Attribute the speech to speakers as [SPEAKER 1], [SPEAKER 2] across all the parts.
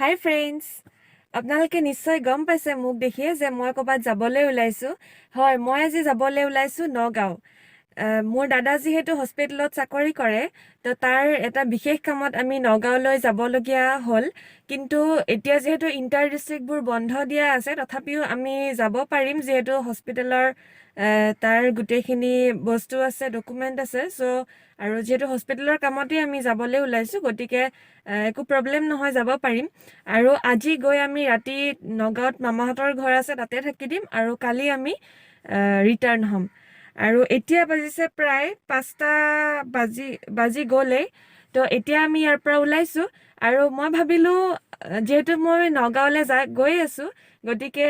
[SPEAKER 1] হাই friends, আপোনালোকে নিশ্চয় গম পাইছে মোক দেখিয়ে যে মই ক'ৰবাত যাবলৈ ওলাইছোঁ। হয়, মই আজি যাবলৈ ওলাইছোঁ নগাঁও। মোৰ দাদা যিহেতু হস্পিটেলত চাকৰি কৰে, তো তাৰ এটা বিশেষ কামত আমি নগাঁৱলৈ যাবলগীয়া হ'ল। কিন্তু এতিয়া যিহেতু ইণ্টাৰ ডিষ্ট্ৰিক্টবোৰ বন্ধ দিয়া আছে, তথাপিও আমি যাব পাৰিম, যিহেতু হস্পিটেলৰ তাৰ গোটেইখিনি বস্তু আছে, ডকুমেণ্ট আছে। চ' আৰু যিহেতু হস্পিটেলৰ কামতেই আমি যাবলৈ ওলাইছোঁ, গতিকে একো প্ৰব্লেম নহয়, যাব পাৰিম। আৰু আজি গৈ আমি ৰাতি নগাঁৱত মামাহঁতৰ ঘৰ আছে, তাতে থাকি দিম আৰু কালি আমি ৰিটাৰ্ণ হ'ম। আৰু এতিয়া বাজিছে প্ৰায় 5টা বাজি বাজি গ'লেই। তো এতিয়া আমি ইয়াৰ পৰা ওলাইছোঁ আৰু মই ভাবিলোঁ, যিহেতু মই নগাঁৱলৈ গৈ আছোঁ, গতিকে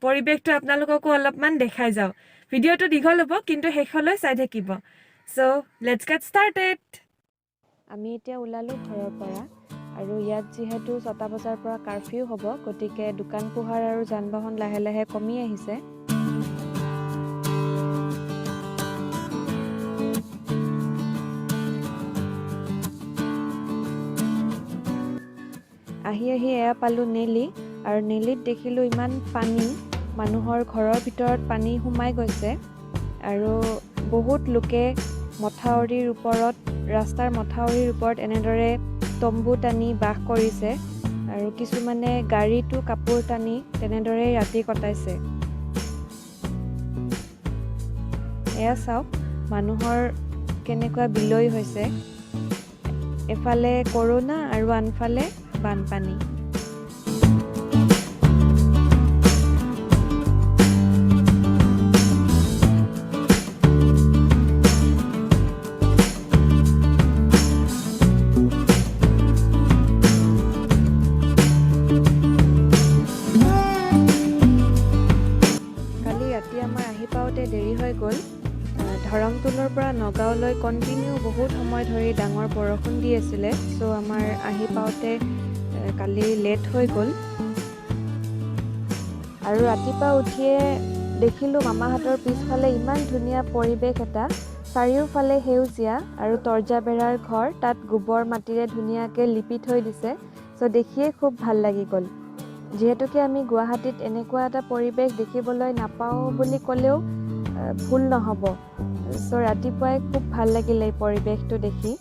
[SPEAKER 1] পৰিৱেশটো আপোনালোককো অলপমান দেখাই যাওঁ। ভিডিঅ'টো দীঘল হ'ব, কিন্তু শেষলৈ চাই থাকিব। So let's get started. আমি এতিয়া ওলালোঁ ঘৰৰ পৰা আৰু ইয়াত যিহেতু 6টা বজাৰ পৰা কাৰফিউ হ'ব, গতিকে দোকান পোহাৰ আৰু যান বাহন লাহে লাহে কমি আহিছে। আহি আহি এয়া পালোঁ নেলি, আৰু নেলিত দেখিলোঁ ইমান পানী, মানুহৰ ঘৰৰ ভিতৰত পানী সোমাই গৈছে আৰু বহুত লোকে মথাউৰিৰ ওপৰত, ৰাস্তাৰ মথাউৰিৰ ওপৰত এনেদৰে তম্বু টানি বাস কৰিছে আৰু কিছুমানে গাড়ীতো কাপোৰ টানি তেনেদৰেই ৰাতি কটাইছে। এয়া চাওক মানুহৰ কেনেকুৱা বিলৈ হৈছে, এফালে কৰোণা আৰু আনফালে বানপানী। কালি ৰাতি আমাৰ আহি পাওঁতে দেৰি হৈ গ'ল। ধৰমটোলৰ পৰা নগাঁৱলৈ কণ্টিনিউ বহুত সময় ধৰি ডাঙৰ বৰষুণ দি আছিলে। চ' আমাৰ আহি পাওঁতে কালি লেট হৈ গ'ল। আৰু ৰাতিপুৱা উঠিয়ে দেখিলোঁ মামাহঁতৰ পিছফালে ইমান ধুনীয়া পৰিৱেশ এটা, চাৰিওফালে সেউজীয়া আৰু তৰ্জা বেৰাৰ ঘৰ, তাত গোবৰ মাটিৰে ধুনীয়াকৈ লিপি থৈ দিছে। চ' দেখিয়ে খুব ভাল লাগি গ'ল। যিহেতুকে আমি গুৱাহাটীত এনেকুৱা এটা পৰিৱেশ দেখিবলৈ নাপাওঁ বুলি ক'লেও ভুল নহ'ব। চ' ৰাতিপুৱাই খুব ভাল লাগিল এই পৰিৱেশটো দেখি।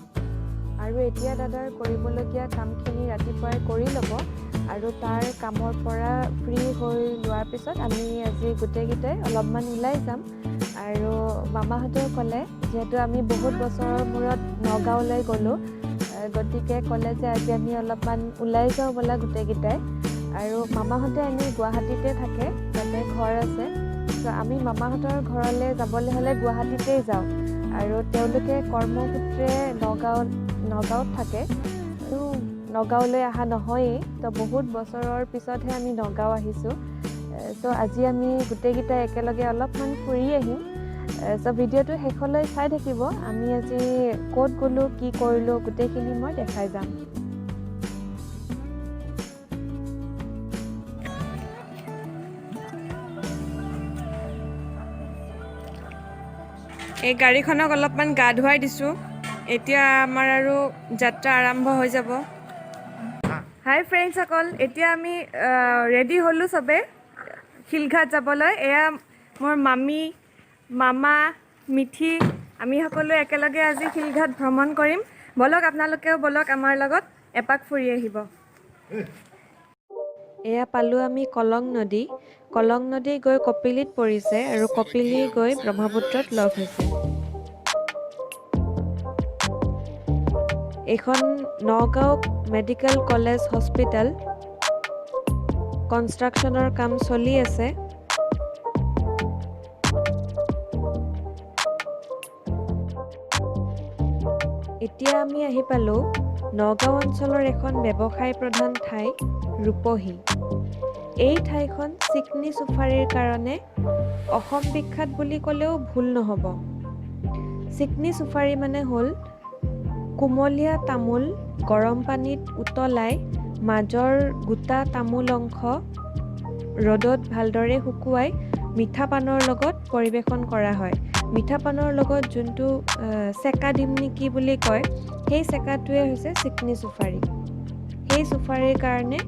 [SPEAKER 1] আৰু এতিয়া দাদাৰ কৰিবলগীয়া কামখিনি ৰাতিপুৱাই কৰি ল'ব আৰু তাৰ কামৰ পৰা ফ্ৰী হৈ লোৱাৰ পিছত আমি আজি গোটেইকেইটাই অলপমান ওলাই যাম। আৰু মামাহঁতেও ক'লে, যিহেতু আমি বহুত বছৰৰ মূৰত নগাঁৱলৈ গ'লোঁ, গতিকে ক'লে যে আজি আমি অলপমান ওলাই যাওঁ ব'লা গোটেইকেইটাই। আৰু মামাহঁতে এনেই গুৱাহাটীতে থাকে, তাতে ঘৰ আছে। চ' আমি মামাহঁতৰ ঘৰলৈ যাবলৈ হ'লে গুৱাহাটীতেই যাওঁ আৰু তেওঁলোকে কৰ্মসূত্ৰে নগাঁৱত থাকে আৰু নগাঁৱলৈ অহা নহয়েই। তো বহুত বছৰৰ পিছতহে আমি নগাঁও আহিছোঁ। চ' আজি আমি গোটেইকেইটাই একেলগে অলপমান ফুৰি আহিম। চ' ভিডিঅ'টো শেষলৈ চাই থাকিব। আমি আজি ক'ত গ'লোঁ, কি কৰিলোঁ, গোটেইখিনি মই দেখাই যাম। এই গাড়ীখনক অলপমান গা ধুৱাই দিছোঁ। এতিয়া আমাৰ আৰু যাত্ৰা আৰম্ভ হৈ যাব। হাই ফ্ৰেণ্ডছসকল, এতিয়া আমি ৰেডি হ'লোঁ চবে শিলঘাট যাবলৈ। এয়া মোৰ মামী, মামা, মিঠি, আমি সকলোৱে একেলগে আজি শিলঘাট ভ্ৰমণ কৰিম। ব'লক, আপোনালোকেও ব'লক আমাৰ লগত এপাক ফুৰি আহিব। এয়া পালোঁ আমি কলং নদী। কলং নদী গৈ কপিলীত পৰিছে আৰু কপিলী গৈ ব্ৰহ্মপুত্ৰত লগ হৈছে। এইখন নগাঁও মেডিকেল কলেজ হস্পিটেল, কনষ্ট্ৰাকশ্যনৰ কাম চলি আছে। এতিয়া আমি আহি পালোঁ নগাঁও অঞ্চলৰ এখন ব্যৱসায় প্ৰধান ঠাই ৰূপহী। এই ঠাইখন চিকনি চুফাৰীৰ কাৰণে অসম বিখ্যাত বুলি ক'লেও ভুল নহ'ব। চিকনি চুফাৰী মানে হ'ল কুমলীয়া তামোল গৰম পানীত উতলাই মাজৰ গোটা তামোল অংশ ৰ'দত ভালদৰে শুকুৱাই মিঠা পানৰ লগত পৰিৱেশন কৰা হয়। মিঠা পানৰ লগত যোনটো চেকা দিম নেকি বুলি কয়, সেই চেকাটোৱে হৈছে চিকনি চুফাৰী। সেই চুফাৰীৰ কাৰণে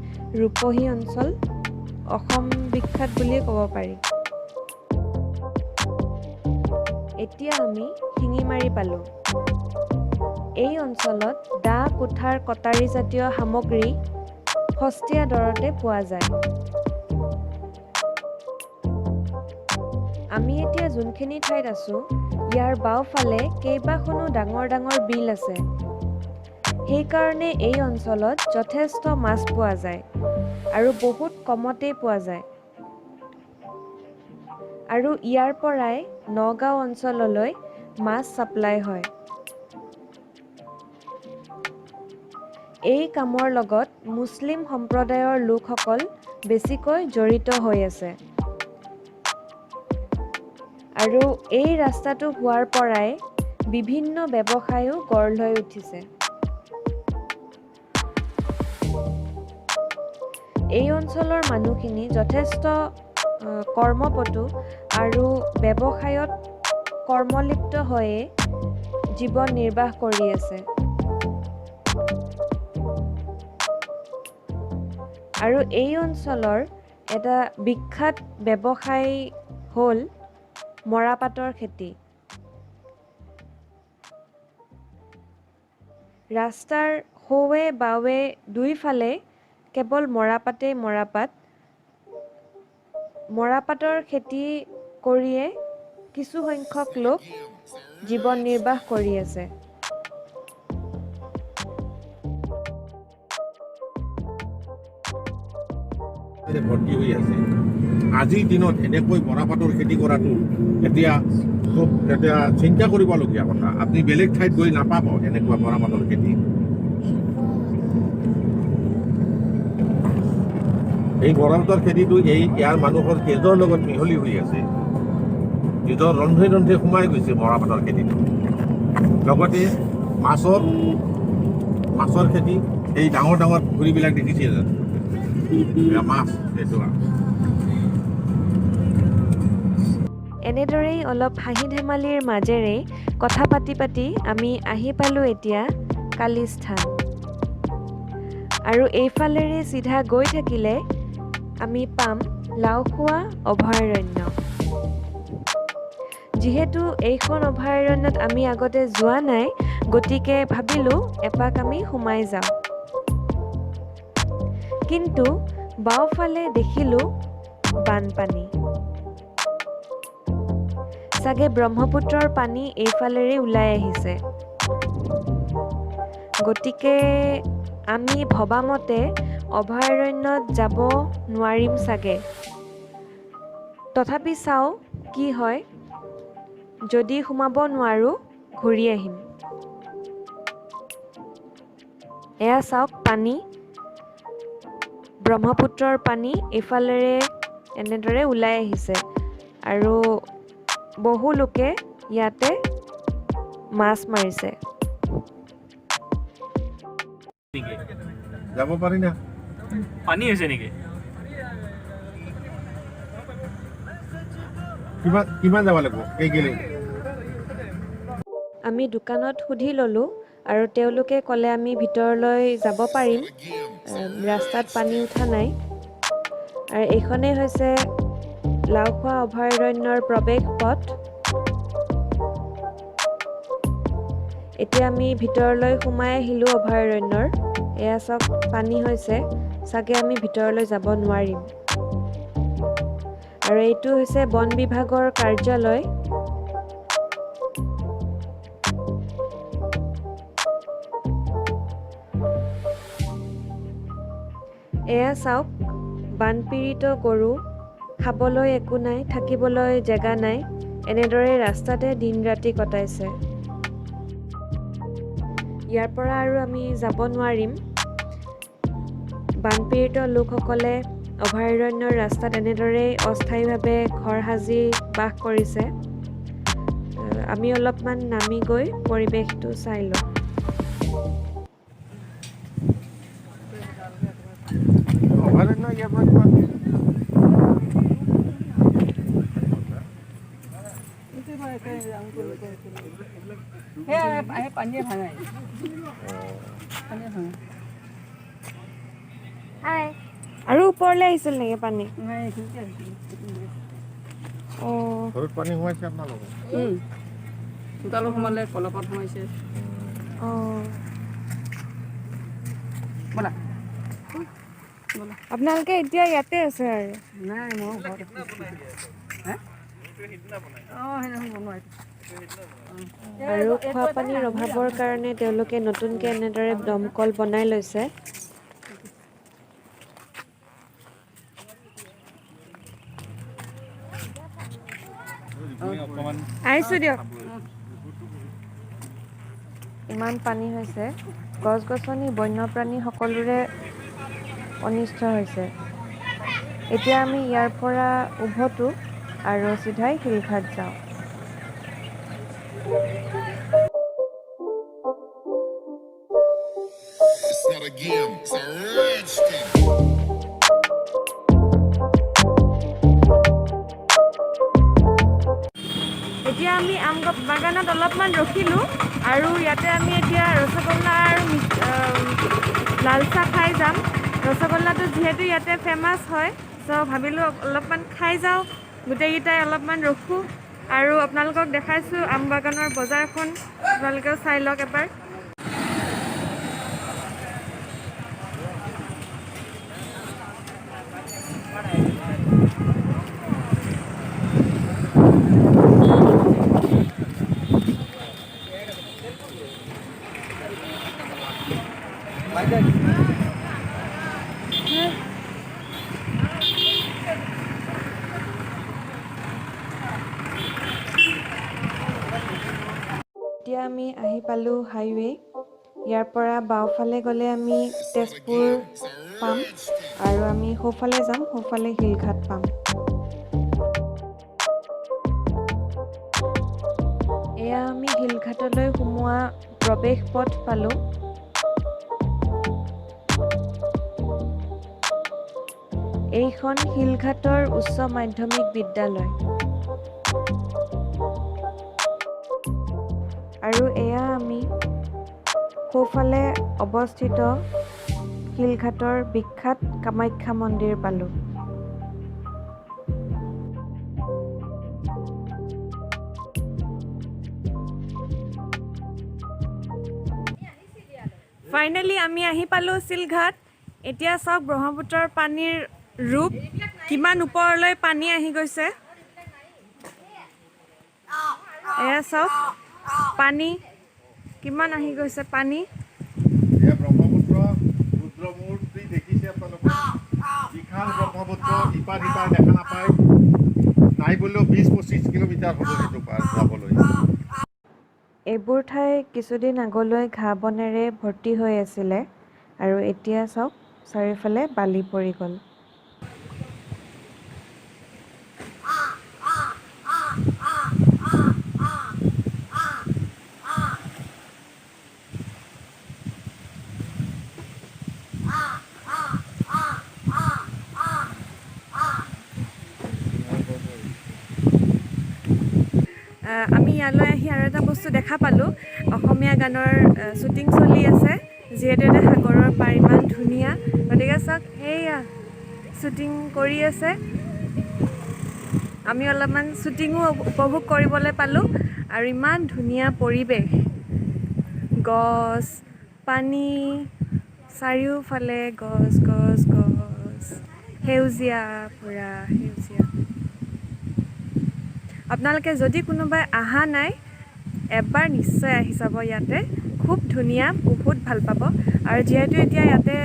[SPEAKER 1] ৰূপহী অঞ্চল অসম বিখ্যাত বুলিয়ে ক'ব পাৰি। এতিয়া আমি শিঙিমাৰী পালোঁ। এই অঞ্চলত দা, কুঠাৰ, কটাৰী জাতীয় সামগ্ৰী সস্তীয়া দৰতে পোৱা যায়। আমি এতিয়া যোনখিনি ঠাইত আছোঁ, ইয়াৰ বাওঁফালে কেইবাখনো ডাঙৰ ডাঙৰ বিল আছে। সেইকাৰণে এই অঞ্চলত যথেষ্ট মাছ পোৱা যায় আৰু বহুত কমতেই পোৱা যায়। আৰু ইয়াৰ পৰাই নগাঁও অঞ্চললৈ মাছ ছাপ্লাই হয়। এই কামৰ লগত মুছলিম সম্প্ৰদায়ৰ লোকসকল বেছিকৈ জড়িত হৈ আছে। আৰু এই ৰাস্তাটো হোৱাৰ পৰাই বিভিন্ন ব্যৱসায়ো গঢ় লৈ উঠিছে। এই অঞ্চলৰ মানুহখিনি যথেষ্ট কৰ্মপটু আৰু ব্যৱসায়ত কৰ্মলিপ্ত হৈয়ে জীৱন নিৰ্বাহ কৰি আছে। আৰু এই অঞ্চলৰ এটা বিখ্যাত ব্যৱসায় হ'ল মৰাপাটৰ খেতি। ৰাস্তাৰ সোঁৱে বাওঁৱে দুইফালে কেৱল মৰাপাটেই মৰাপাট। মৰাপাটৰ খেতি কৰিয়ে কিছু সংখ্যক লোক জীৱন নিৰ্বাহ কৰি আছে।
[SPEAKER 2] ভৰ্তি হৈ আছে। আজিৰ দিনত এনেকৈ মৰাপাটৰ খেতি কৰাটো এতিয়া খুব এতিয়া চিন্তা কৰিবলগীয়া কথা। আপুনি বেলেগ ঠাইত গৈ নাপাব এনেকুৱা মৰাপাটৰ খেতি। এই মৰাপাটৰ খেতিটো এই ইয়াৰ মানুহৰ তেজৰ লগত মিহলি হৈ আছে, নিজৰ ৰন্ধে ৰন্ধে সোমাই গৈছে মৰাপাটৰ খেতিটো। লগতে মাছৰ মাছৰ খেতি। এই ডাঙৰ ডাঙৰ পুখুৰীবিলাক দেখিছে জানো? এয়া মাছ এইটো।
[SPEAKER 1] এনেদৰেই অলপ হাঁহি ধেমালিৰ মাজেৰে কথা পাতি পাতি আমি আহি পালোঁ এতিয়া কালিস্থান। আৰু এইফালেৰে চিধা গৈ থাকিলে আমি পাম লাওখোৱা অভয়াৰণ্য। যিহেতু এইখন অভয়াৰণ্যত আমি আগতে যোৱা নাই, গতিকে ভাবিলোঁ এপাক আমি সোমাই যাওঁ। কিন্তু বাওঁফালে দেখিলোঁ বানপানী। চাগে ব্ৰহ্মপুত্ৰৰ পানী এইফালেৰে ওলাই আহিছে। গতিকে আমি ভবামতে অভয়াৰণ্যত যাব নোৱাৰিম চাগে। তথাপি চাওঁ কি হয়। যদি সোমাব নোৱাৰোঁ, ঘূৰি আহিম। এয়া চাওক পানী, ব্ৰহ্মপুত্ৰৰ পানী এইফালেৰে এনেদৰে ওলাই আহিছে আৰু বহু লোকে ইয়াতে মাছ মাৰিছে।
[SPEAKER 3] নেকি?
[SPEAKER 2] যাব পাৰি না।
[SPEAKER 3] পানী হৈছে নেকি?
[SPEAKER 2] কিমান কিমান যাব লাগিব, কেই কিলোমিটাৰ?
[SPEAKER 1] আমি দোকানত সুধি ল'লোঁ আৰু তেওঁলোকে ক'লে আমি ভিতৰলৈ যাব পাৰিম, ৰাস্তাত পানী উঠা নাই। আৰু এইখনেই হৈছে লাওখোৱা অভয়াৰণ্যৰ প্ৰৱেশ পথ। এতিয়া আমি ভিতৰলৈ সোমাই আহিলোঁ অভয়াৰণ্যৰ। এয়া চাওক, পানী হৈছে, চাগে আমি ভিতৰলৈ যাব নোৱাৰিম। আৰু এইটো হৈছে বন বিভাগৰ কাৰ্যালয়। এয়া চাওক, বানপীড়িত গৰু, খাবলৈ একো নাই, থাকিবলৈ জেগা নাই, এনেদৰে ৰাস্তাতে দিন ৰাতি কটাইছে। ইয়াৰ পৰা আৰু আমি যাব নোৱাৰিম। বানপীড়িত লোকসকলে অভয়াৰণ্যৰ ৰাস্তাত এনেদৰেই অস্থায়ীভাৱে ঘৰ সাজি বাস কৰিছে। আমি অলপমান নামি গৈ পৰিৱেশটো চাই লওঁ।
[SPEAKER 2] অভয়াৰণ্য ইয়াৰ পৰা কিমান?
[SPEAKER 4] পানীয়ে ভাঙাই, পানীয়ে ভাঙাই।
[SPEAKER 1] ওপৰলৈ আহিছিল নেকি পানী?
[SPEAKER 4] নাই, এইখিনিতে আহিছিল।
[SPEAKER 1] অঁ।
[SPEAKER 2] ঘৰত পানী সোমাইছে আপোনালোকৰ?
[SPEAKER 4] চোতালো সোমালে, কলপাত সোমাইছে।
[SPEAKER 1] অঁ।
[SPEAKER 4] ব'লা ব'লা।
[SPEAKER 1] আপোনালোকে এতিয়া ইয়াতে আছে আৰু?
[SPEAKER 4] নাই, মই ঘৰত। হে, অঁ, সেইদিনাখন বনোৱা এইটো।
[SPEAKER 1] আৰু খোৱা পানীৰ অভাৱৰ কাৰণে তেওঁলোকে নতুনকৈ এনেদৰে দমকল বনাই লৈছে। আহিছোঁ দিয়ক। ইমান পানী হৈছে, গছ গছনি, বন্যপ্ৰাণী সকলোৰে অনিষ্ট হৈছে। এতিয়া আমি ইয়াৰ পৰা উভতো আৰু চিধাই শিলঘাট যাওঁ।
[SPEAKER 5] It's not a game, it's a rich thing.
[SPEAKER 1] এতিয়া আমি আম বাগানত অলপমান ৰখিলোঁ আৰু ইয়াতে আমি এতিয়া ৰসগোল্লা আৰু লাল চাহ খাই যাম। ৰসগোল্লাটো যিহেতু ইয়াতে ফেমাছ হয়, চ' ভাবিলোঁ অলপমান খাই যাওঁ। গোটেইকেইটাই অলপমান ৰখোঁ আৰু আপোনালোকক দেখাইছোঁ আম বাগানৰ বজাৰখন। আপোনালোকেও চাই লওক এবাৰ। এতিয়া আমি আহি পালোঁ হাইৱে। ইয়াৰ পৰা বাওঁফালে গ'লে আমি তেজপুৰ পাম আৰু আমি সোঁফালে যাম, সোঁফালে শিলঘাট পাম। এয়া আমি শিলঘাটলৈ সোমোৱা প্ৰৱেশ পথ পালোঁ। এইখন শিলঘাটৰ উচ্চ মাধ্যমিক বিদ্যালয় আৰু এয়া আমি সোঁফালে অৱস্থিত শিলঘাটৰ বিখ্যাত কামাখ্যা মন্দিৰ পালোঁ। ফাইনেলি আমি আহি পালোঁ শিলঘাট। এতিয়া চাওক ব্ৰহ্মপুত্ৰৰ পানীৰ ৰূপ, কিমান ওপৰলৈ পানী আহি গৈছে। এয়া চাওক পানী কিমান আহি গৈছে পানী।
[SPEAKER 2] এয়া ব্ৰহ্মপুত্ৰ ৰুদ্ৰমূৰ্তি দেখিছে আপোনালোকে। বিশাল ব্ৰহ্মপুত্ৰ, ইপাৰ সিপাৰ দেখা নাপায়। নাই বুলিও 20-25 কিলোমিটাৰ হ'ব সেইটো পাৰ যাবলৈ।
[SPEAKER 1] এইবোৰ ঠাই কিছুদিন আগলৈ ঘাঁহ বনেৰে ভৰ্তি হৈ আছিলে আৰু এতিয়া চাওক চাৰিওফালে বালি পৰি গ'ল। আমি ইয়ালৈ আহি আৰু এটা বস্তু দেখা পালোঁ, অসমীয়া গানৰ শ্বুটিং চলি আছে। যিহেতু এটা সাগৰৰ পাৰ, ইমান ধুনীয়া, গতিকে চাওক সেয়া শ্বুটিং কৰি আছে। আমি অলপমান শ্বুটিঙো উপভোগ কৰিবলৈ পালোঁ আৰু ইমান ধুনীয়া পৰিৱেশ, গছ পানী, চাৰিওফালে গছ গছ গছ, সেউজীয়া, পূৰা সেউজীয়া। আপোনালোকে যদি কোনোবাই অহা নাই, এবাৰ নিশ্চয় আহি চাব ইয়াতে, খুব ধুনীয়া, বহুত ভাল পাব। আৰু যিহেতু এতিয়া ইয়াতে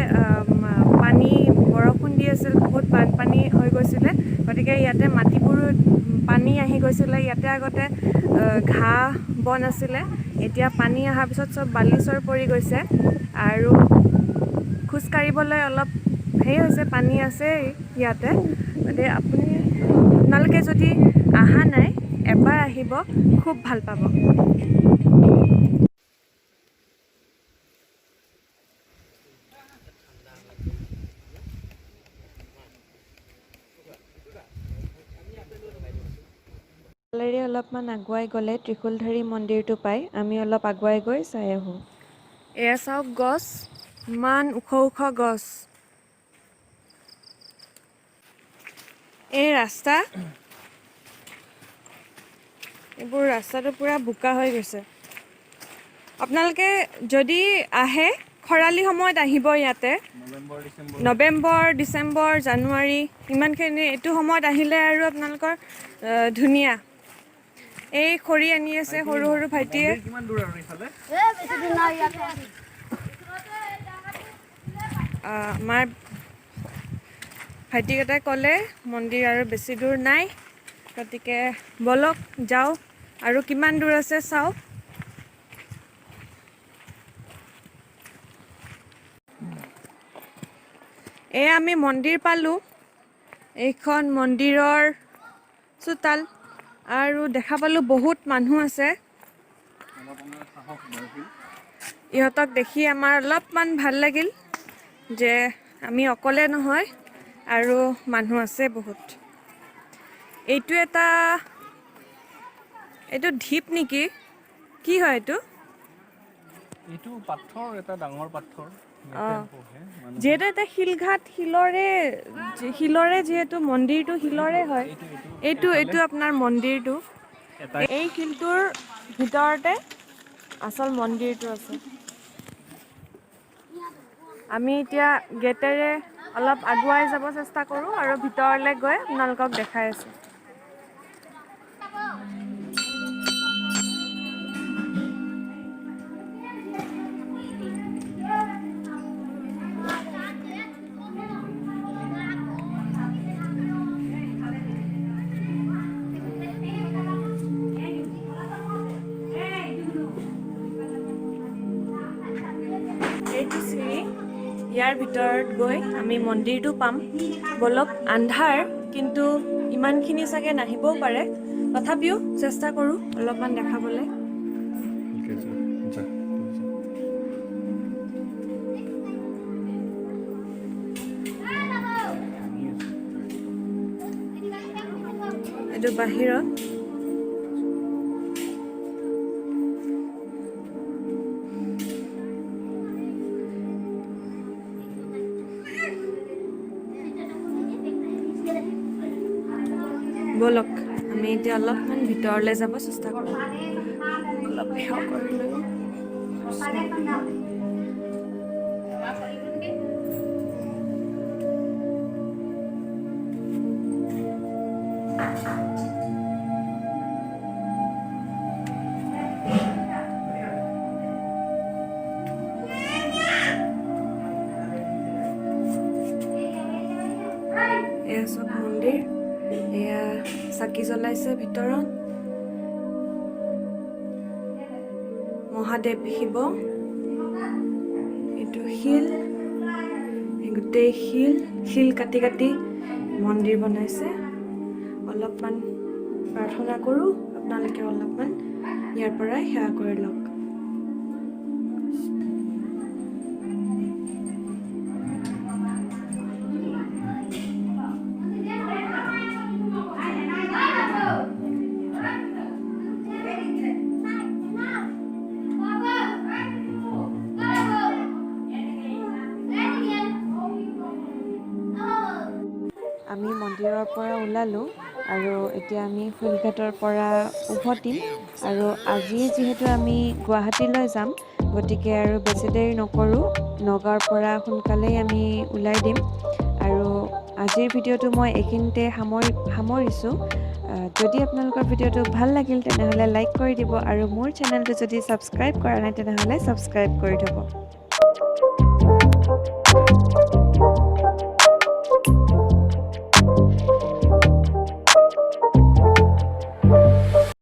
[SPEAKER 1] পানী, বৰষুণ দি আছিল, বহুত বানপানী হৈ গৈছিলে, গতিকে ইয়াতে মাটিবোৰো পানী আহি গৈছিলে। ইয়াতে আগতে ঘাঁহ বন আছিলে, এতিয়া পানী অহাৰ পিছত চব বালিচৰ পৰি গৈছে আৰু খোজকাঢ়িবলৈ অলপ হেৰি হৈছে, পানী আছে ইয়াতে। গতিকে আপোনালোকে যদি অহা নাই, এবাৰ আহিব, খুব ভাল পাব। ফালেৰে অলপমান আগুৱাই গ'লে ত্ৰিশূলধাৰী মন্দিৰটো পায়। আমি অলপ আগুৱাই গৈ চাই আহোঁ। এয়া চাওক গছ, ইমান ওখ ওখ গছ। এই ৰাস্তা, এইবোৰ ৰাস্তাটো পূৰা বোকা হৈ গৈছে। আপোনালোকে যদি আহে, খৰালি সময়ত আহিব ইয়াতে।
[SPEAKER 3] নৱেম্বৰ, ডিচেম্বৰ।
[SPEAKER 1] নৱেম্বৰ, ডিচেম্বৰ, জানুৱাৰী, ইমানখিনি এইটো সময়ত আহিলে আৰু আপোনালোকৰ ধুনীয়া। এই খৰি আনি আছে সৰু সৰু ভাইটিয়ে।
[SPEAKER 3] মন্দিৰ কিমান দূৰ আৰু ইফালে?
[SPEAKER 1] আমাৰ ভাইটিকেইটাই ক'লে মন্দিৰ আৰু বেছি দূৰ নাই, গতিকে ব'লক যাওঁ আৰু কিমান দূৰ আছে চাওঁ। এয়া আমি মন্দিৰ পালোঁ। এইখন মন্দিৰৰ চোতাল আৰু দেখা পালোঁ বহুত মানুহ আছে।
[SPEAKER 3] অলপ আমাৰ সাহস বাঢ়িল।
[SPEAKER 1] ইহঁতক দেখি আমাৰ অলপমান ভাল লাগিল যে আমি অকলে নহয় আৰু মানুহ আছে বহুত। এইটো এটা, এইটো ঢিপ নেকি, কি হয় এইটো?
[SPEAKER 3] এইটো পাথৰ, এটা ডাঙৰ পাথৰ। ইয়াতে বহে মানুহ।
[SPEAKER 1] যিহেতু এটা শিলঘাট, শিলৰে যিহেতু মন্দিৰটো শিলৰে হয়।
[SPEAKER 3] এইটো এইটো
[SPEAKER 1] এইটো আপোনাৰ মন্দিৰটো।
[SPEAKER 3] এটা
[SPEAKER 1] এই শিলটোৰ ভিতৰতে আচল মন্দিৰটো আছে। আমি এতিয়া গেটেৰে অলপ আগুৱাই যাব চেষ্টা কৰোঁ আৰু ভিতৰলৈ গৈ আপোনালোকক দেখাই আছোঁ। এইটো চিৰি, ইয়াৰ ভিতৰত গৈ আমি মন্দিৰটো পাম। ব'লক, আন্ধাৰ কিন্তু ইমানখিনি চাগে নাহিবও পাৰে, তথাপিও চেষ্টা কৰোঁ অলপমান দেখাবলৈ।
[SPEAKER 3] যা।
[SPEAKER 1] এইটো বাহিৰত। ব'লক, আমি এতিয়া অলপমান ভিতৰলৈ যাব চেষ্টা কৰোঁ। অলপ সেৱা কৰি লৈ। এয়া চব মন্দিৰ। এয়া চাকি জ্বলাইছে ভিতৰত। মহাদেৱ শিৱ। এইটো শিল, এই গোটেই শিল শিল কাটি কাটি মন্দিৰ বনাইছে। অলপমান প্ৰাৰ্থনা কৰোঁ, আপোনালোকে অলপমান ইয়াৰ পৰাই সেৱা কৰি লওক। আমি মন্দিৰৰ পৰা ওলালোঁ আৰু এতিয়া আমি শিলঘাটৰ পৰা উভতিম। আৰু আজি যিহেতু আমি গুৱাহাটীলৈ যাম, গতিকে আৰু বেছি দেৰি নকৰোঁ, নগাঁৱৰ পৰা সোনকালেই আমি ওলাই দিম। আৰু আজিৰ ভিডিঅ'টো মই এইখিনিতে সামৰিছোঁ। যদি আপোনালোকৰ ভিডিঅ'টো ভাল লাগিল, তেনেহ'লে লাইক কৰি দিব আৰু মোৰ চেনেলটো যদি ছাবস্ক্ৰাইব কৰা নাই, তেনেহ'লে ছাবস্ক্ৰাইব কৰি থ'ব।